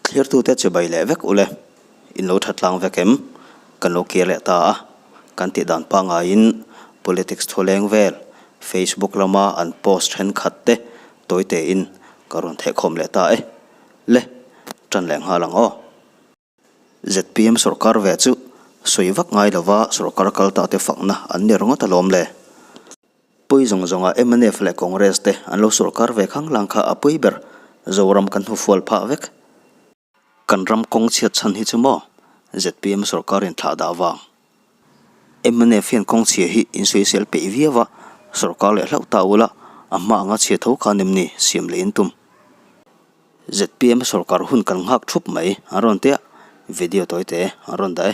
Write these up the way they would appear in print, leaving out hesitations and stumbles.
Thlirtute chibai leh vek ule, in lo tha tlang vek em? Kan lo kir leh ta a, kan tih dan pangaiin politics thawleng vel Facebook lama an post thenkhat te tawi tein ka rawn thehkhawm leh ta e. Le, tan leh nghal ang aw. Zpm sorkar ve chu sawi vak ngai lova sorkar kal ta te fakna an ni ringawt alawm le. Pui zawng zawnga mnf leh Congress te an lo sorkar ve khang lang kha a pui ber, Zoram kan hnufual phah vek. Kan ram kawng chhiat chhan hi chu maw zpm sorkarin thlah dah vang. Mnf hian kawng chhia hi insawisel peih viau a, sorkar leh hlauh ta ula a hma anga chhia tho khan em ni siam leh in tum. Zpm sorkar hun kan nghak thup mai an rawn tia, video tawi te an rawn dah e.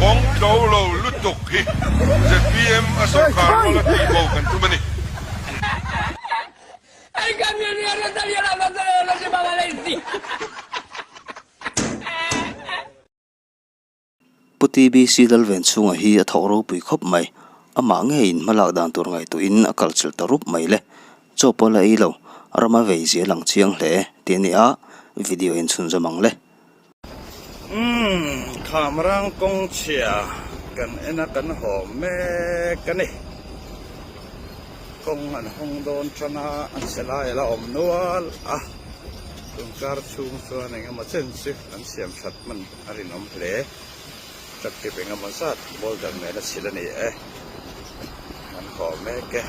Kawng tlo lo lutuk hi zpm a sawrkar rual a tih bo kan tum a ni. Pu TBC Lalven chhunga hi a thawk ropui khawp mai. Amah ngeiin hmalak dan tur ngaihtuahin a kalchilh ta rup mai le. Chaw pawh la ei lo, ram a vei zia lang chiang hle tih a ni a, video in chhunzawm ang le. Umm, Khamrang kawng chhia kan en a kan haw mek a ni. Kawng an hawng dawn tan a, an che lai a la awm nual a, tunkar chhung chuan eng emaw chen chu an siam that hman a rinawm hle. Truck tip eng emaw zat boulder nen a chhilh a ni e, an haw mek e.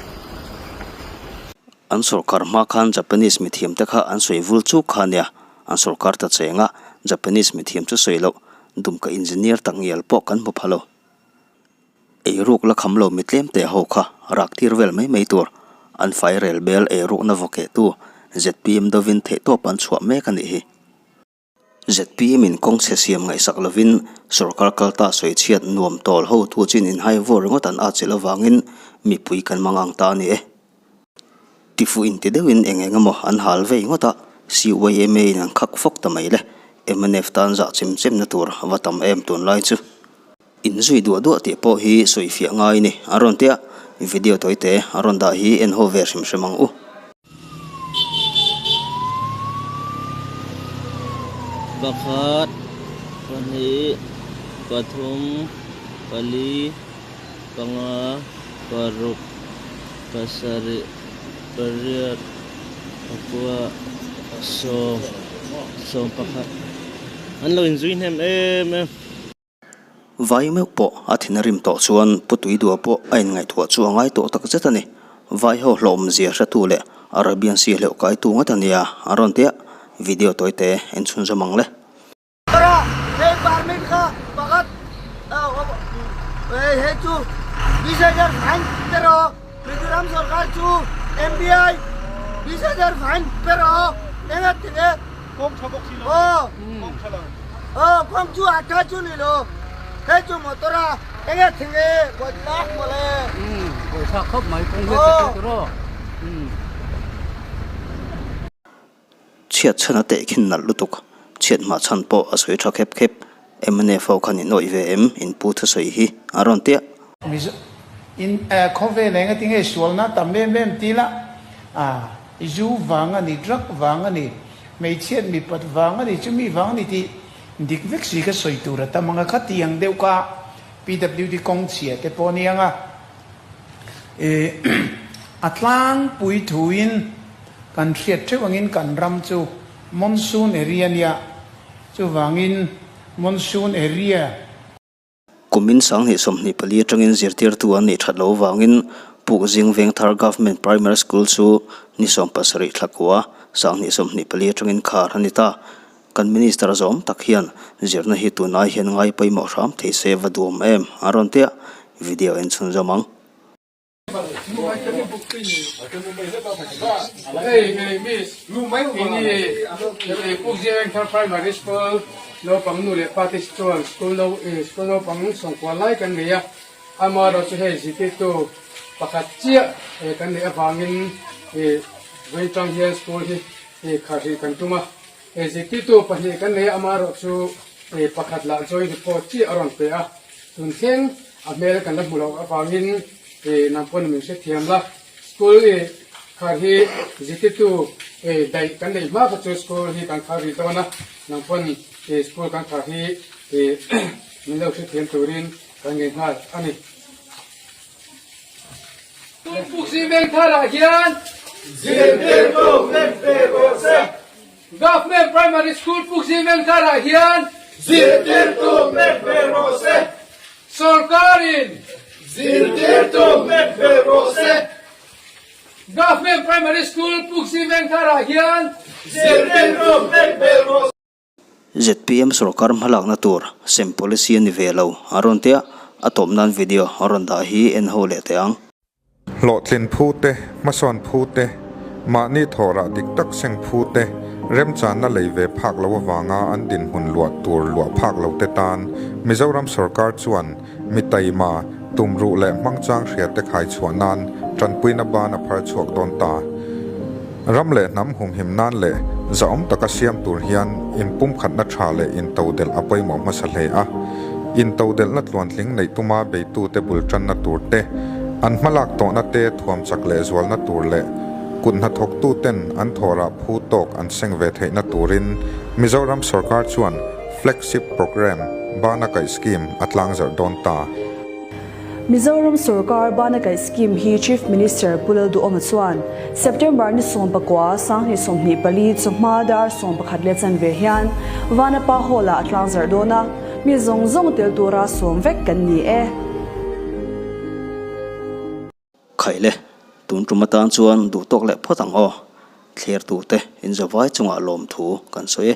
An sorkar hma khan Japanese mithiam te kha an sawi vul chuk kha nia, an sorkar ta cheng a, Japanese mithiam chu sawi loh, dumka engineer tak ngial pawh kan hmu pha lo. Eiruk la kham lo mi tlem teh ho kha rak tir vel mai mai tur, an fai rel bel eirukna vaw kehtu zpm dovin theihtawp an chhuah mek a nih hi. Zpm in kawng chhe siam ngaihsak lovin sorkar kalta sawi chhiat nuam tawl ho thu chin inhai vur ringawt an atchilh avangin mipui kan mang ang ta a ni e. Tifuh inti deuhin eng eng emaw an hal vei ngawt a, CYMA in an khak fawk ta mai le. Mnf tan zah chem chemna tur a va tam em tunlai chu. In zui duah duah tih pawh hi sawi fiah ngai a ni. A rawn tia, video tawi te a rawn dah hi en haw ve hrim hrim ang u. Pakhat, pahnih, pathum, pali, panga, paruk, pasarih, pariat, pakua, sawm, sawmpakhat. An lo inzui hnem em em. Vai meuh pawh a thin a rim tawh chuan Pu Tuidua pawh a inngaihtuah chu a ngai tawh tak zet a ni. Vai ho hlawhawmzia hretu leh Arabian Sea hleuh kaitu ngawt a nia a rawn tia, video tawi te en chhunzawm ang le. Hei permit kha pakhat hei chu 20,000 fine pe rawh Mizoram sorkar chu MBI 20,000 fine pe rawh enga tinge Kawng tha bawk si lo. Aw. Kawng tha lo. Aw kawng chu a tha chu ni lo. Hei chu motor a enge thing e buai tlak mawle. Umm buai thlak khawp mai kawng hi a che tawh tiraw. Umm. Chhiat chhan a teh khin nalh lutuk. Chhiat hmah chhan pawh a sawi tha khep khep. Mnf ho khan in awih ve em in pu thusawi hi a rawn tiah. Mizo in khawvel eng ati nge sualna tam em em ti la a zu vang a ni drug vang a ni hmeichhiat mipat vang a ni chumi vang a ni tih dik vek si ka sawi tur a tam ang a khati ang deuh kha PWD kawng chhia te pawh a ni ang a a tlangpui thuin kan hriat theuh angin kan ram chu monsoon area nia Chuvangin monsoon area. Kumin 2024 atangin zirtirtu an neih that loh avangin Pukzing Vengthar Government Primary School chu ni 17 thla kua 2024 atangin khar a ni ta. Kan Minister zawm tak hian zirna hi tunlai hian ngai pawimawh hram thei se va duam em a rawn tia video en chhunzawm ang. Hei hei miss ini Pukzing Primary School naupang nu leh pa te chuan school no school naupang sawngkua lai kan nei a amaherawh chu hei zirtirtu pakhat chiah kan neih avangin vawiin tang hian school hi kharh kan tum a zirtirtu pahnih kan nei a amaherawh chu pakhat lah joint report chiah a rawn pe a tun thleng A hmel kan la hmu loh avangin nang pawn min hrethiam la. School i Khar hi zirtirtu daih kan neih hma kha chu school hi kan khar rih dawn a, nang pawn school kan khar hi min lo hrethiam turin kan ngei nghal a ni. Pukzing Vengtharah hian zirtirtu hnem ve rawh se. Government Primary School Pukzing Vengtharah hian zirtirtu hnem ve rawh se. Sorkarin zirtirtu hnem ve rawh se. Government Primary School Pukzing Vengtharah hian zirtirtu hnem ve rawh se. ZPM sorkar hmalakna tur sem policy a ni ve lo a rawn tia, a tawp nan video a rawn dah hi en ho leh teh ang. Hlawhtlin phu te, hmasawn phu te, mahni thawhrah dik tak seng phu te, remchanna lei ve phak lo avanga an dinhmun luah tur luah phak lo te tan Mizoram sorkar chuan mi taima, tumruh leh hmangchang hriate khai chhuah nan tanpuina ban a phar chhuak dawn ta. Ram leh hnam humhim nan leh zahawm taka siam tur hian inpumkhatna tha leh intodelh a pawimawh hmasa hle a. Intodelhna tluantling neih tuma beitute bul tanna tur te, an hmalak tawhna te thuam chak leh zualna tur leh kut hnathawktuten an thawhrah phu tawk an seng ve theihna turin Mizoram sorkar chuan Flagship Programme, Bana Kaih Scheme a tlangzarh dawn ta. Mizoram sorkar Bana Kaih Scheme hi Chief Minister Pu Lalduhawma chuan September ni 19 2024 chawhma dar 11 leh chanve hian Vanapa Hall-ah a tlangzarh dawn a, mi zawng zawng tel tura sawm vek kan ni e. Khaih le, tun tum atan chuan duh tawk leh phawt ang aw. Thlertute inzawvai chungah lawmthu kan sawi e.